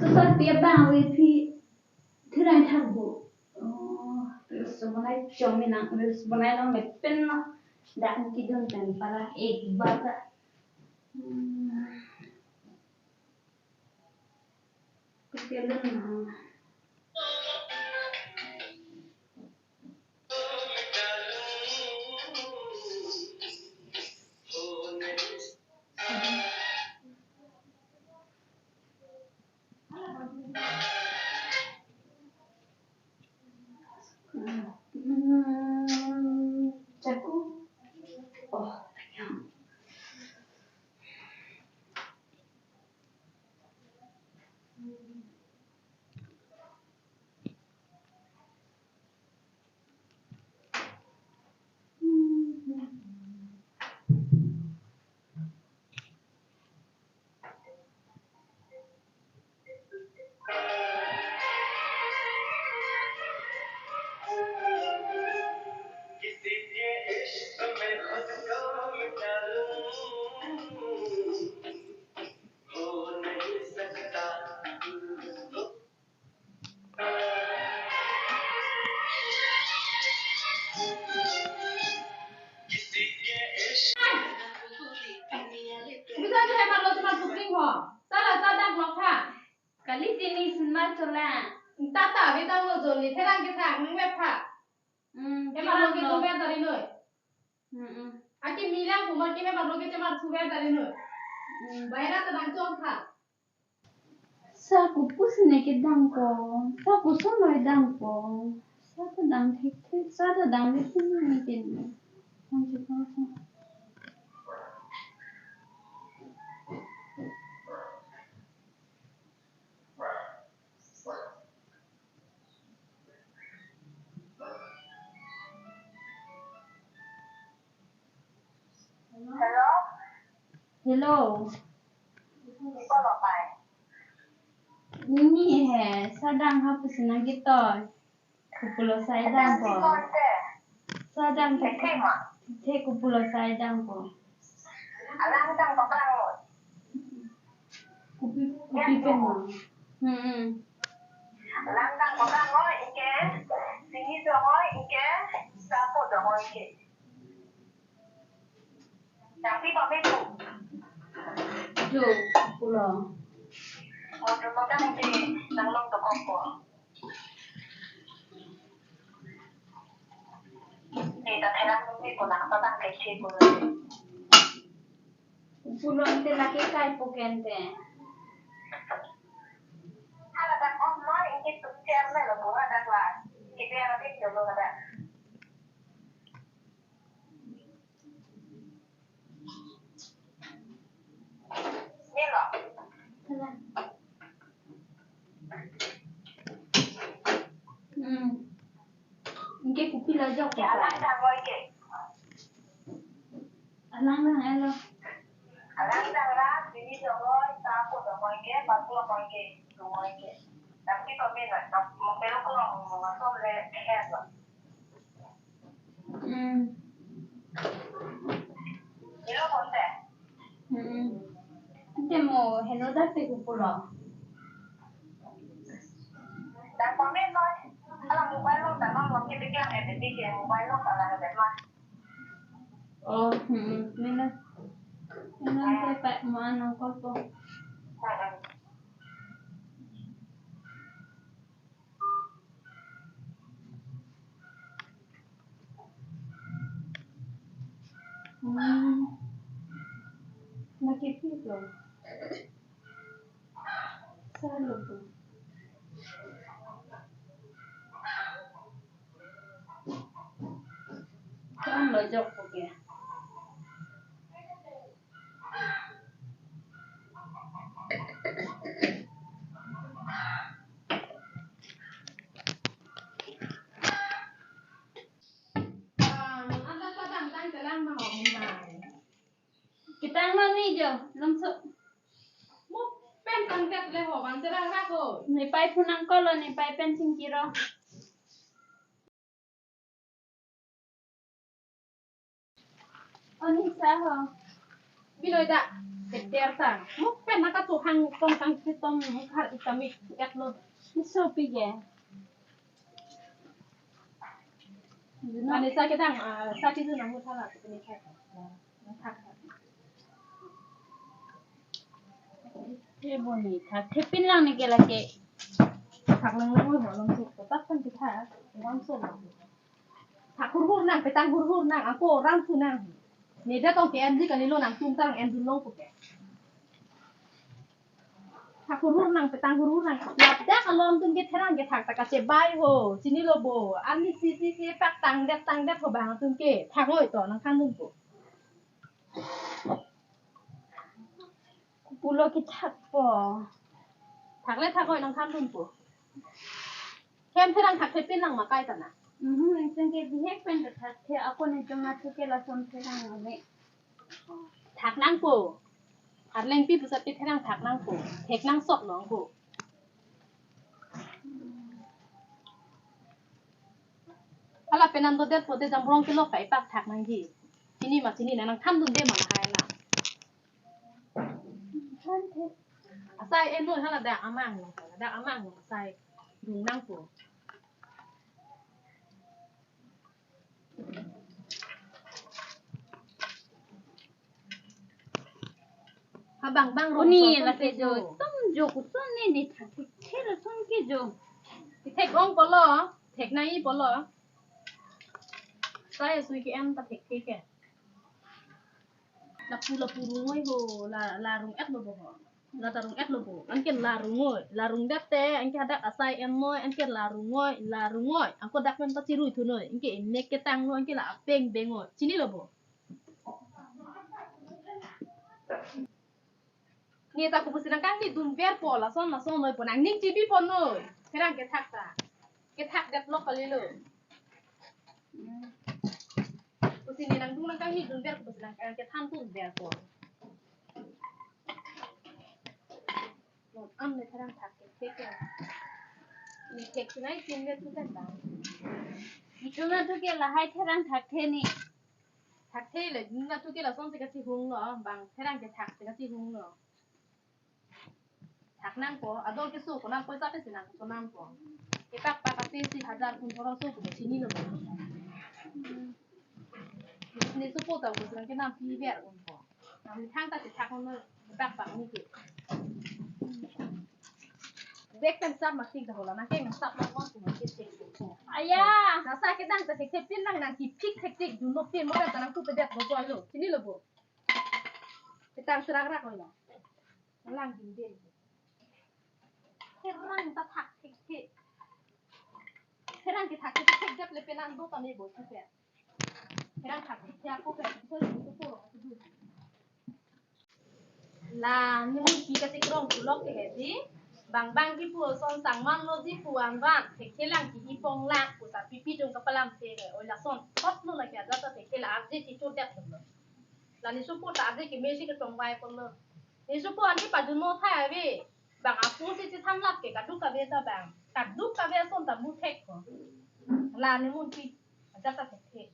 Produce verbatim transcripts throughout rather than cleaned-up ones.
Sosat pi abang ave phi thirang thak bo. Oh, reels bonai chom nang, reels bonai long le pen lo. Dak kedun pen para ek bar ta. Hmm. Kedun na. Hmm, jaku. Oh, thank you. Bisa ke hemat lo cuma putring ho. Salah sadang lo kha. Kali tini senar chola. Tata bidang lo joli therang ke thak nang me pha. Hmm, hemat lo ke cuma dari noi. Hmm, hmm. Aki milang kumar ke hemat lo ke cuma suwe dari noi. Hmm. Baira tadang chong kha. Sa kopusi ne kedang ko, sa koson noi dang ko, sa ta dang thekthek, sa ta dang le pini ne kene. Ang chikang sa. Hello. Hello. Iko lo pai. Nini he, sa dang ha pusi nang ketoi. Kopulo sai dang ko. Sa dang ko. Eke ma? The kopulo sai dang ko. Alang dang ko bang. Kopi, kopi pen ma? Hmm, hmm. Alang dang ko bang ko, eke. Sini do ko, eke. Sapo do ko, eke. Tapi kami tu. Jo, pulo. Oh, tu makan nanti nang long tu kompor. Ni tak heran nanti pulang apa bang kecil pulang. Pulo ante laki kai puken te. Hala dak on lo, ini tu chair me lo, buha dak la. Kita yang nanti dulu ada. Nilo. Hmm. Anke kopi lo jok ya, alang dang lo ke. Alang dang elo. Alang dang ra, sini dong lo, sapo dong lo ke, paku lo ke, dong lo ke. Tapi kami na, mau pelo ko lo, mau masuk le, eh, lo. Hmm. Ilo konte. Hmm. Ante mo heno dak te kopulo. Dak kami noi. Ala mobile lo tanam lo ke bikin eh bikin mobile lo tanam de ma. Oh, hmm. Nila. Nila ante pa mo anang ko po. Hmm. Hmm. Laki pi ko. Salu ko. Kan lo jok ko ke. Ketang lo ni jo, longso. Mo pen tangkat le ho, bang terang ra ho. Nepei phone nang call lo, nepei pen chingki ro. Oni sa ho. Pinoy da, keter ta. Muk pen naka tu hang tong kang si tong muk har ikamik et lo. Iso pi ke. Mane sa kedang, ah, sa ti tu nang muthala tu ni kha. Nang thak. Ke boni thak. Thepin lang ne ke lake. Thak lang lang ho long tu. Tap kan kita. Lang so lang. Thak hurhur nang, petang hurhur nang, ako rang tu nang. Neda tong ke M G kali lo nang tum tang M dun long ko ke. Thak hurhur nang, petang hurhur nang. Ladak alom tum ke therang ke thak ta kachebai ho. Chinilo bo. Arni si si si pak tangdet tangdet ho bang tum ke. Thak oi to nang khan dun ko. Pulo kethak po. Thak le thak oi nang khan dun po. Hem therang thak thepin nang makai ta na. Mhm, insung ke bihek pen thak the ako ne jong atu ke lason therang ame. Thak nang po. Arleng pi pusat pi therang thak nang po. Thek nang sok nang po. Hala penan do det po de jamrong kelok kai pak thak nangji. Chini ma chini nang nang tham dun de ma hai na. Asai en noi hala dak amang nang, dak amang nang asai dun nang po. Habang bang rong. Uni so la son ke ke jo, jo. Som jo kuson ne ne thak thek thek la son ke jo. Thek ong polo, thek nai polo. Sai sui ke en ta thek thek ke. Lapu lapu rung oi ho, la la rung et lo bo ho. La ta rung et lo bo. Anke la rung oi, la rung det te, anke hadak asai en noi, anke la rung oi, la rung oi. Anke dak pen ta chirui thu noi, anke inek ketang noi, anke la apeng beng oi. Chinilo bo. Neta kubusi nang kangni dun ver po lason lason noi po nang ning chibi po noi. Therang kethak ta. Kethak det lok kali lo. Kusi ni nang dung nang kangni dun ver kubusi nang kang kethan dun ver po. Lo am ne therang thak kethek ya. Ni thek sinai tin ver tu kan bang. Ithum atu ke lahai therang thak the ni. Thak the le, natu ke lason si kachihung lo, bang therang kethak si kachihung lo. Thak nang po, adol keso ko nang poisa pe si nang so nang po. Epak pak ate si hajar kun thoro so ko chinilo. Ni sopo ta ko si nang ke nam pi ver un po. Nang thang ta si thak un lo, epak pak ni ke. Bek pen sap masih dah hola, nang keng sap nang wan tu masih cek cek. Aya. Nang sa kedang ta cek cek pin nang nang kipik cek cek dun lo pin mo kan ta nang tu pedet bo lo. Chinilo bo. Petang serak rak lo. Lang din din. Therang ta thak cek cek. Therang kethak cek cek det le penan do ta ni bo cek cek. Therang thak cek cek ko pe so so ko. La, ni mun pi kachek rong pulok ke hedi. Bang bang kipu ason sangman lo ji pu an van. Thekhe lang ki ipong lang pu ta pipi jong kapalam the he. Oi lason thot lo lake ajat ta thekhe la arje chichur det lo. La ni sopo ta arje keme si kachongvai pon lo. Ni sopo an kepajun mo thai ave. Bang apu si chithan lap ke kaduk kave ta bang. Kaduk kave ason ta mu thek ko. La ni mun pi ajat ta thekhe.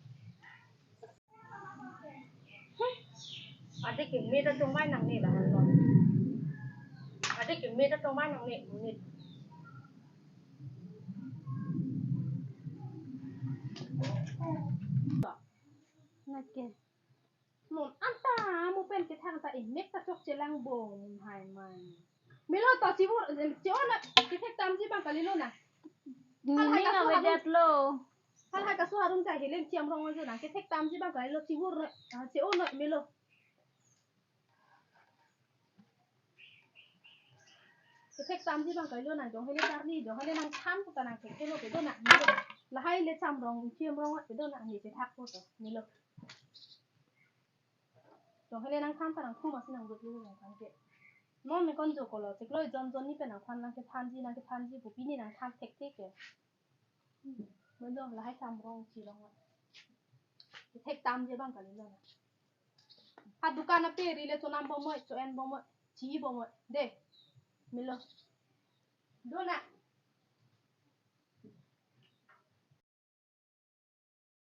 Adik keme ta chongvai nangne lahenlo. Adik keme ta chongvai nangne, monit. Nake. Mon anta mo pen kethang ta emek ta chokche lang bom hai mai. Melo to chivur, eh, che-o noi, kethek tamji bang kalilo na. Hal hai ning kasu avedetlo. Hal hai kasu harum chai heleng chiam rong ajo nang kethek tamji bang kalilo chivur noi, ah, che-o noi melo. Kethek tamji bang kalilo nang jong hele tarni, jong hele nang tham ta nang thek thelo kedo nang melo. Lahai le cham rong chiam rong kedo nang ni chethak po to melo. Jong hele nang tham ta nang thum asi nang dut lu nang tham ke. Non ne kon jo kolo, chiklo jon jon ni pen nang tham nang kethanji, nang kethanji, pu pini nang tham thek thek ke. Hmm, melo lahai cham rong chi rong. Thek tamji bang kalilo na. Ha dukan ape ri le chonam bomoi, cho-en bomoi, chi bomoi. De. Melo. Do na.